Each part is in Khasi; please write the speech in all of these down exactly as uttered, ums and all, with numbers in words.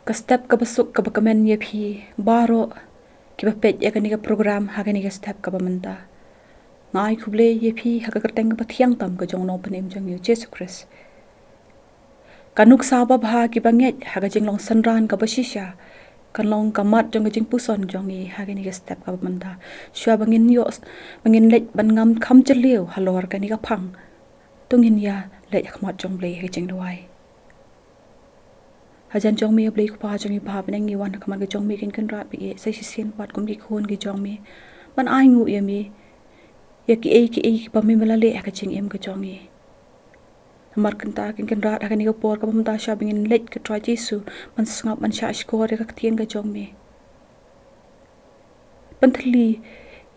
Ka step kaba suk kaba kmen ïa phi baroh kiba peit ïa kane ka program ha kane ka step kaba mynta. Nga ai khublei ïa phi ha ka kyrteng kaba thiang tam ka jong u Nongpynim jong ngi u Jisu Khrist. Ka nuksa babha kiba ngeit ha ka jinglong synran kaba shisha kan long ka mat jong ka jingpuson jong ngi ha kane ka step kaba mynta. Shuwa ba ngin ïoh, ba ngin leit ban ngam kham jylliew halor kane ka phang, to ngin ïa leit ha khmat jong U Blei ha ka jingduwai. Hajan jong me, Blei Kpa jong ngi, ba ha bneng ngi wan ha khmat ka jong me, Kynrad, ba ïeit sa shisien pat kum ki khun ki jong me, ban ai nguh ïa me ïa kiei kiei kiba me me la leh ha ka jingim ka jong ngi. Namar kata, Kynrad, ha kane ka por kaba mynta, shuwa ba ngin leit, ko Trai Jisu, ban sngap, ban shahshkor ïa ka ktien ka jong me. Ban thylli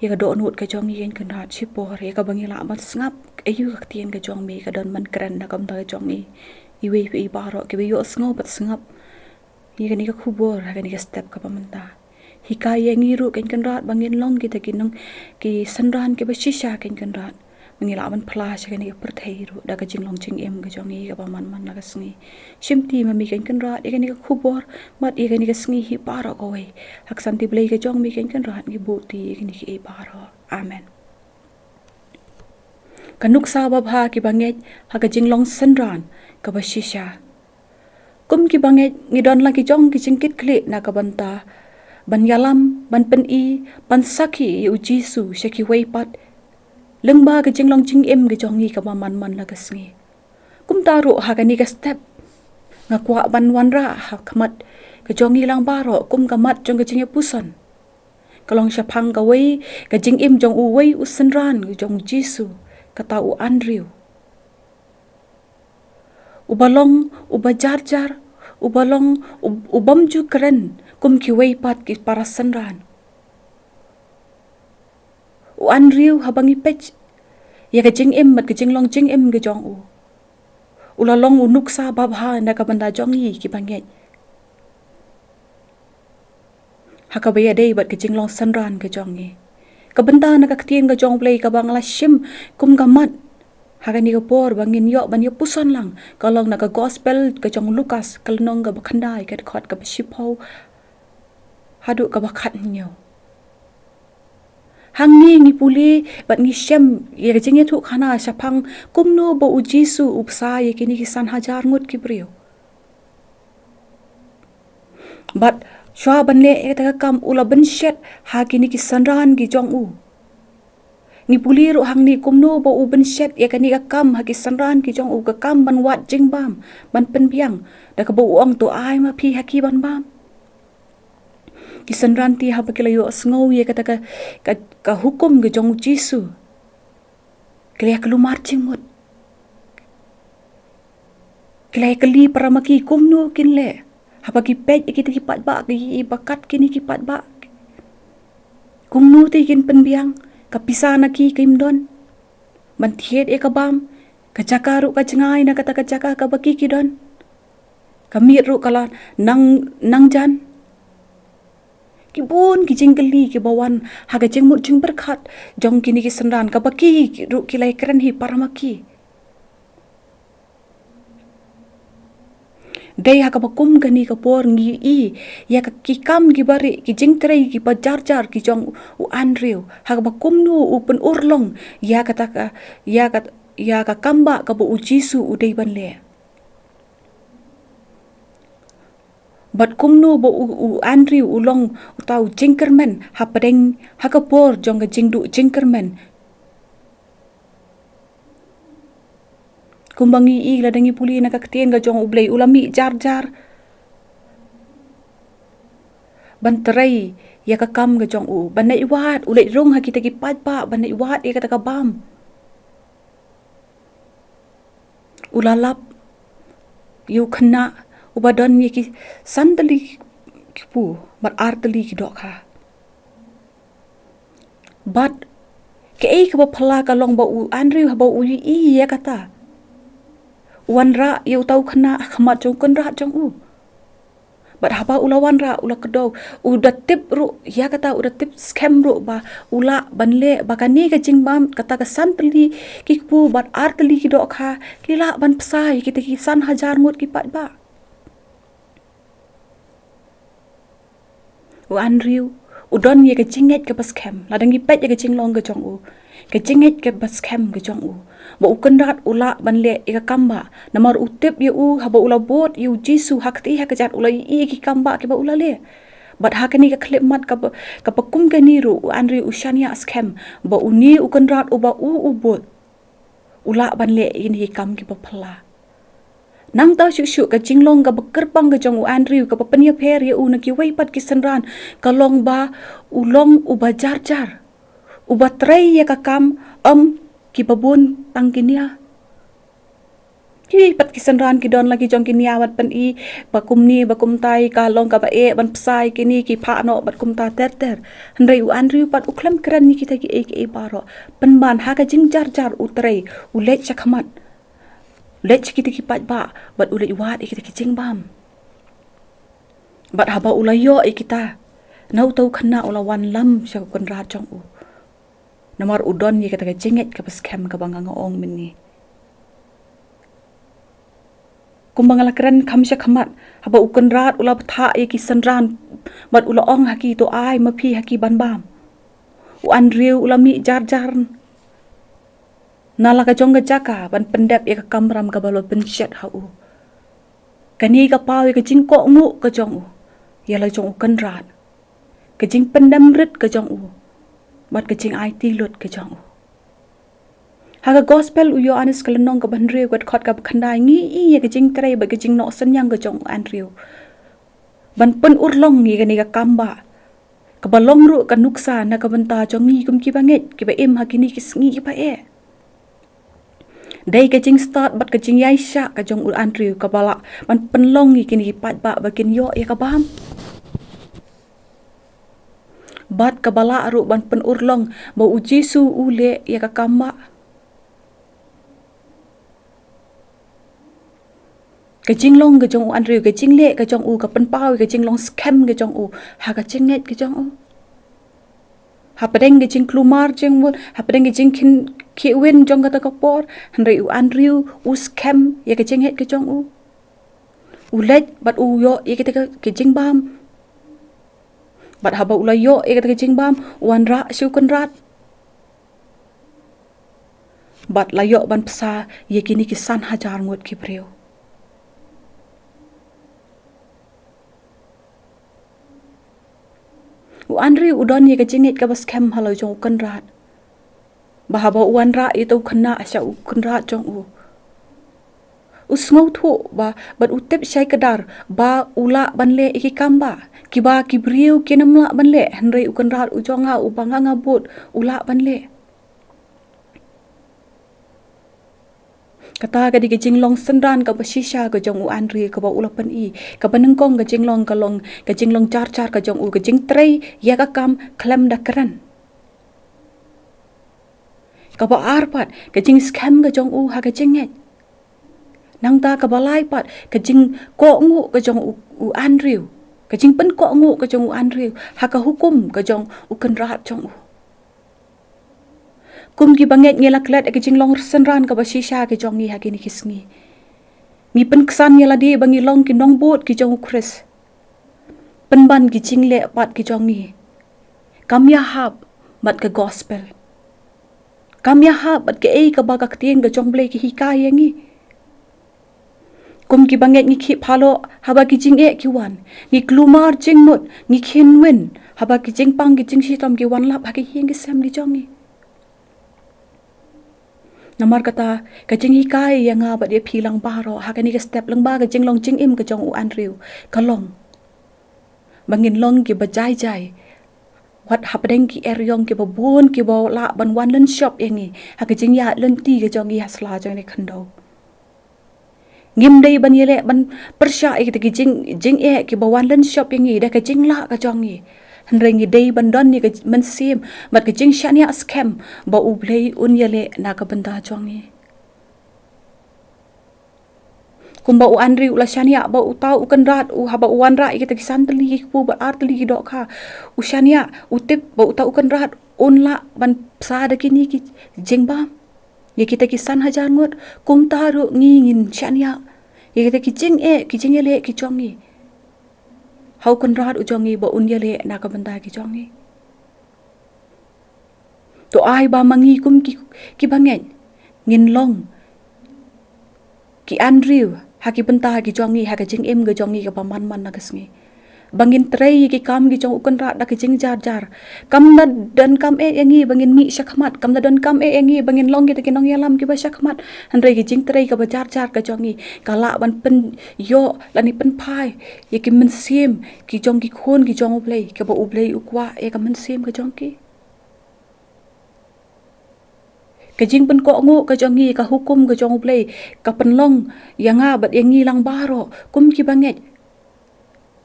ïa ka dohnud ka jong ngi, Kynrad, shipor ïa kaba ngi lah ban sngap aïu ka ktien ka jong me ka don ban kren na ka bynta ka jong ngi. Iwei pa iwei baroh kiba ïohsngew bad sngap ïa kane ka khubor ha kane ka step kaba mynta. Hikai ïa ngi ruh, Kynrad, ba ngin long kita ki nong, ki synran kiba shisha, Kynrad. Ba ngi lah ban phla sha kane ka pyrthei ruh da ka jinglong jingim ka jong ngi kaba man man la ka sngi. Shimti ma me, Kynrad, ïa kane ka khubor, bad ïa kane ka sngi hi baroh kawei ha ka santi Blei ka jong me, Kynrad, ngi buh ti ïa kine kiei baroh. Amen. Ka nuksa babha kiba ngeit ha ka jinglong synran kaba shisha. Kum kiba ngeit, ngi don la ki jong ki jingkitkhlieh na ka bynta ban ïalam, ban pyni, ban sakhi ïa u Jisu sha kiwei pat, lyngba ka jinglong jingim ka jong ngi kaba man man la ka sngi. Kumta ruh ha kane ka step, nga kwah ban wanrah ha khmat ka jong ngi lang baroh kum ka mat jong ka jingïapuson. Ka long shaphang kawei ka jingim jong uwei u synran jong u Jisu, kata u Andrew. Uba long uba jar jar, uba long u-, u bym ju kren kum kiwei pat ki para synran. U Andrew, haba ngi peit ïa ka jingim bad ka jinglong jingim ka jong u, u la long u nuksa babha na ka bynta jong ngi kiba ngeit ha kaba ïadei bad ka jinglong synran ka jong ngi. Ka bynta na ka ktien ka jong U Blei kaba nga la shim kum ka mat ha kane ka por ba ngin ïoh ban ïapuson lang, ka long na ka Gospel ka jong u Lukas, ka lynnong kaba khyndai, ka dkhot kaba shiphew haduh kaba khathynñiew. Hangne ngi pule bad ngi shem ïa ka jingïathuhkhana shaphang kumno ba u Jisu u bsa ïa kine ki san hajar ngut ki briew. Bad shuwa ban leh ïa kata ka kam, u la bynshet ha kine ki synran ki jong u. Ngi pule ruh hangne kumno ba u bynshet ïa kane ka kam ha ki synran ki jong u, ka kam ban wad jingbam, ban pynbiang, da kaba u ong, to ai ma phi ha ki ban bam. Ki synran te haba ki la ïohsngew ïa kata ka, ka, ka hukum ka jong u Jisu, ki la ïa kulmar jingmut. Ki la ïa kylli para ma ki kumno kin leh haba ki peit ïa kita ki paidbah, ki ïohi ba kat kine ki paidbah. Kumno te kin pynbiang, ka pisa na ki kim don ban thied ïa ka bam, ka jaka ruh ka jngai na kata ka jaka kaba ki ki don. Ka miet ruh ka la nang, nang jan. Ki bun ki jingkylli kiba wan ha ka jingmut jingpyrkhat jong kine ki synran kaba ki, ki ruh ki la ïa kren hi para ma ki. Dei ha kaba kum kane ka por ngi ïohi ïa ka, ki kam kiba rieh, ki jingtrei kiba jar jar ki jong u Andrew, ha kaba kumno u pynurlong ïa kata ka, ïa ka, ïa ka kam ba kaba u Jisu u dei ban leh. Bad kumno ba u, u Andrew u long uta u jingkyrmen hapdeng, ha ka por jong ka jingduh jingkyrmen. Kumba ngi ïohi lada ngi pule na ka ktien ka jong U Blei, u la mih jar jar ban trei ïa ka kam ka jong u, ban leit wad, u leit rung ha kita ki paidbah ban leit wad ïa kata ka bam. U la lap ïa u khynnah uba don ïa ki san tylli ki kpu bad ar tylli ki dohkha. Bad kaei kaba phylla ka long ba u Andrew haba u ïohi ïa kata, u wanrah ïa uta u khynnah ha khmat jong u kynrad jong u. Bad haba u la wanrah, u la kdew, u da tip ruh ïa kata, u da tip skhem ruh ba u lah ban leh, ba kane ka jingbam, kata ka san tylli ki kpu bad ar tylli ki dohkha, ki lah ban bsa ïa kita ki san hajar ngut ki paidbah. U Andrew u don ïa ka jingngeit kaba skhem, lada ngi peit ïa ka jinglong ka jong u, ka jingngeit kaba skhem ka jong u, ba u Kynrad u lah ban leh ïa ka kam ba, namar u tip ïa u, haba u la bud ïa u Jisu ha kti ha kjat, u la ïohi ïa ki kam ba kiba u la leh. Bad ha kane ka khyllipmat kaba, kaba kum kane ruh, u Andrew u shaniah skhem ba une u Kynrad uba u u bud u lah ban leh ïa kine ki kam kiba phylla. Nangta shuh shuh ka jinglong kaba kyrpang ka jong u Andrew kaba pynïapher ïa u na kiwei pat ki synran ka long ba u long uba jar jar, uba trei ïa ka kam, em kiba bun tang ki nia. Kiwei pat ki synran ki don la ki jong ki nia bad pyni ba kumne ba kumtai, ka long kaba eh ban pynshai kine, ki phah noh bad kumta ter ter. Hynrei u Andrew pat u khlem kren ïa kita kiei kiei baroh. Pynban ha ka jingjar jar u trei, u leit sha khmat, u leit sha kita ki paidbah bad u leit wad ïa kita ki jingbam. Bad haba u la ïoh ïa kita, na uta u khynnah u la wanlam sha u Kynrad jong u. Namar u don ïa kata ka jingngeit kaba skhem kaba nga nga ong mynne. Kumba nga la kren kham sha khmat, haba u Kynrad u la bthah ïa ki synran bad u la ong ha ki, to ai ma phi ha ki ban bam, u Andrew u la mih jar jar na la ka jong ka jaka ban pyndep ïa ka kamram kaba la pynshet ha u. Kane ka paw ïa ka jingkohnguh ka jong u ïa la jong u Kynrad, ka jingpyndem rit ka jong u bad ka jingaiti lut ka jong u. Ha ka Gospel u Ïoannis ka lynnong kaba hynriew ka dkhot kaba khyndai ngi ïohi ïa ka jingtrei bad ka jingnoh synñiang ka jong u Andrew ban pynurlong ïa kane ka kam ba, kaba long ruh ka nuksa na ka bynta jong ngi kum kiba ngeit kiba im ha kine ki sngi kiba eh. Dei ka jingstad bad ka jingïaishah ka jong u Andrew kaba lah ban pynlong ïa kine ki paidbah ba kin ïoh ïa ka bam. Bad kaba lah ruh ban pynurlong ba u Jisu u leh ïa ka kam ba. Ka jinglong ka jong u Andrew, ka jingleh ka jong u, ka pynpaw ïa ka jinglong skhem ka jong u ha ka jingngeit ka jong u. Hapdeng ka jingkulmar jingmut, hapdeng ka jingkhih win jong kata ka por, hynrei u Andrew u skhem ïa ka jingngeit ka jong u. U leit bad u ïoh ïa kata ka, ka jingbam. Bad haba u la ïoh ïa kata ka jingbam, u wanrah sha u Kynrad. Bad la ïoh ban pynshai ïa kine ki san hajar ngut ki briew. U Andrew u don ïa ka jingngeit kaba skhem ha la jong u Kynrad. Ba haba u wanrah ïa uta u khynnah sha u Kynrad jong u, u sngewthuh ba, bad u tip shai kdar ba u lah ban leh ïa ki kam ba kiba ki briew kin ym lah ban leh, hynrei u Kynrad u jong nga uba nga nga bud u lah ban leh. Kata ka dei ka jinglong synran kaba shisha ka jong u Andrew kaba u la pyni, kaba nyngkong ka jinglong ka long ka jinglong jar jar ka jong u, ka jingtrei ïa ka kam khlem da kren. Kaba ar pat ka jingskhem ka jong u ha ka jingngeit. Nangta kaba lai pat ka jingkohnguh ka jong u, u Andrew, ka jingpynkohnguh ka jong u Andrew ha ka hukum ka jong u Kynrad jong u. Kum kiba ngeit ngi la klet ïa ka jinglong synran kaba shisha ka jong ngi ha kine ki sngi. Ngi pynksan ïa lade ba ngi long ki nongbud ki jong u Khrist. Pynban ki jingleh pat ki jong ngi kam ïahap bad ka Gospel. Kam ïahap bad kaei kaba ka ktien ka jong Blei ka hikai ïa ngi. Kum kiba ngeit ngi khih phalok haba ki jingeh ki wan, ngi kulmar jingmut, ngi khih win haba ki jingpang ki jingshitom ki wan lap ha ki ïing ki sem ki jong ngi. Namar kata ka jinghikai ïa nga bad ïa phi lang baroh ha kane ka step lyngba ka jinglong jingim ka jong u Andrew ka long ba ngin long kiba jai jai, wat hapdeng ki eriong kiba bun kiba lah ban wan lynshop ïa ngi ha ka jingïaid lynti ka jong ngi ha sla jong kane ka khyndew. Ngim dei ban ïaleh ban pyrshah ïa kita ki jing, jingeh kiba wan lynshop ïa ngi da ka jinglah ka jong ngi. Hynrei ngi dei ban don ïa ka mynsiem bad ka jingshaniah skhem ba U Blei un ïaleh na ka bynta jong ngi. Kumba u Andrew u la shaniah ba uta u Kynrad, u haba u wanrah ïa kita ki san tylli ki kpu bad ar tylli ki dohkha, u shaniah, u tip ba uta u Kynrad un lah ban pynshai da kine ki jingbam ïa kita ki san hajar ngut. Kumta ruh ngi ngin shaniah ïa kita ki jingeh, ki jingïaleh ki jong ngi. ha u Kynrad u jong ngi ba un ïaleh na ka bynta ki jong ngi. To ai ba ma ngi kum ki, ki bangeit ngin long ki Andrew ha ki bynta ki jong ngi, ha ka jingim ka jong ngi kaba man man na ka sngi. Ba ngin trei ïa ki kam ki jong u Kynrad da ka jingjarjar. Kam da donkam eh ïa ngi ba ngin mih shakhmat, kam da donkam eh ïa ngi ba ngin long kita ki nongïalam kiba shakhmat. Hynrei ka jingtrei kaba jarjar ka jong ngi ka lah ban pynïoh lane pynphai ïa ki mynsiem ki jong ki khun ki jong U Blei, kaba U Blei u kwah ïa ka mynsiem ka jong ki. Ka jingpynkohnguh ka jong ngi, ka hukum ka jong U Blei, ka pynlong ïa nga bad ïa ngi lang baroh kum ki bangeit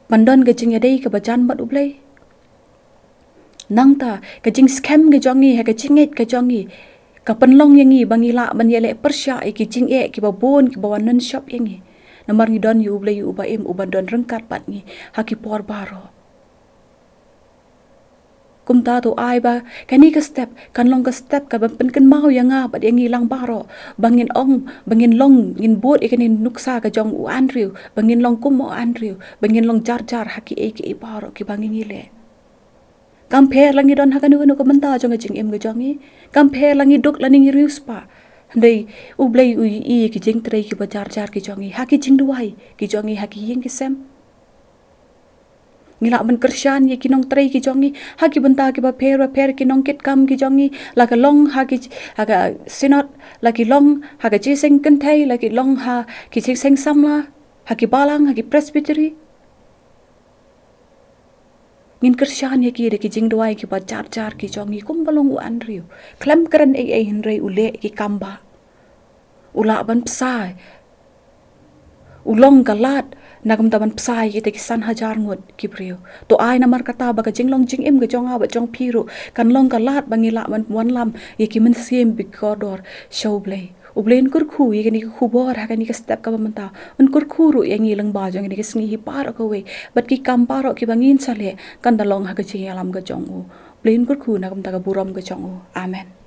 ban don ka jingïadei kaba jan bad U Blei. Nangta ka jingskhem ka jong ngi ha ka jingngeit ka jong ngi ka pynlong ïa ngi ba ngi lah ban ïaleh pyrshah ïa ki jingeh kiba bun kiba wan nonshop ïa ngi. Namar ngi don ïa U Blei uba im, uba don ryngkat bad ngi ha ki por baroh. Kumta to ai ba kane ka step kan long ka step kaban pynkynmaw ïa nga bad ïa ngi lang baroh ba ngin ong, ba ngin long, ngin bud ïa kane nuksa ka jong u Andrew, ba ngin long kum u Andrew, ba ngin long jarjar ha kiei kiei baroh kiba ngi ngi leh. Kam pher la ngi don ha kano kano ka bynta jong ka jingim ka jong ngi, kam pher la ngi duk lane ngi riewspah. Hynrei U Blei u ïohi ïa ki jingtrei kiba jarjar ki jong ngi ha ki jingduwai ki jong ngi, ha ki ïing ki sem. Ngi lah ban kyrshan ïa ki nongtrei ki jong ngi ha ki bynta kiba pher ba pher, ki nongkitkam ki jong ngi, la ka long ha ki, ha ka synod, la ki long ha ka jingïaseng kynthei, la ki long ha ki jingïaseng samla, ha ki balang, ha ki presbytery. Ngin kyrshan ïa ki da ki jingduwai kiba jarjar ki jong ngi kumba long u Andrew. Khlem kren ei ei hynrei u leh ki kam ba u lah ban bsa, u long ka lad na ka bynta ban bsa ïa kita ki san hajar ngut ki briew. To ai namar kata ba ka jinglong jingim ka jong nga bad jong phi ruh kan long ka lad ba ngi lah ban wanlam ïa ki mynsiem bikordor sha U Blei. U Blei un kyrkhu ïa kane ka khubor ha kane ka step kaba mynta. Un kyrkhu ruh ïa ngi lyngba jong kane ka sngi hi baroh kawei, bad ki kam baroh kiba ngin sa leh kan da long ha ka jingïalam ka jong u. U Blei un kyrkhu na ka bynta ka burom ka jong u. Amen.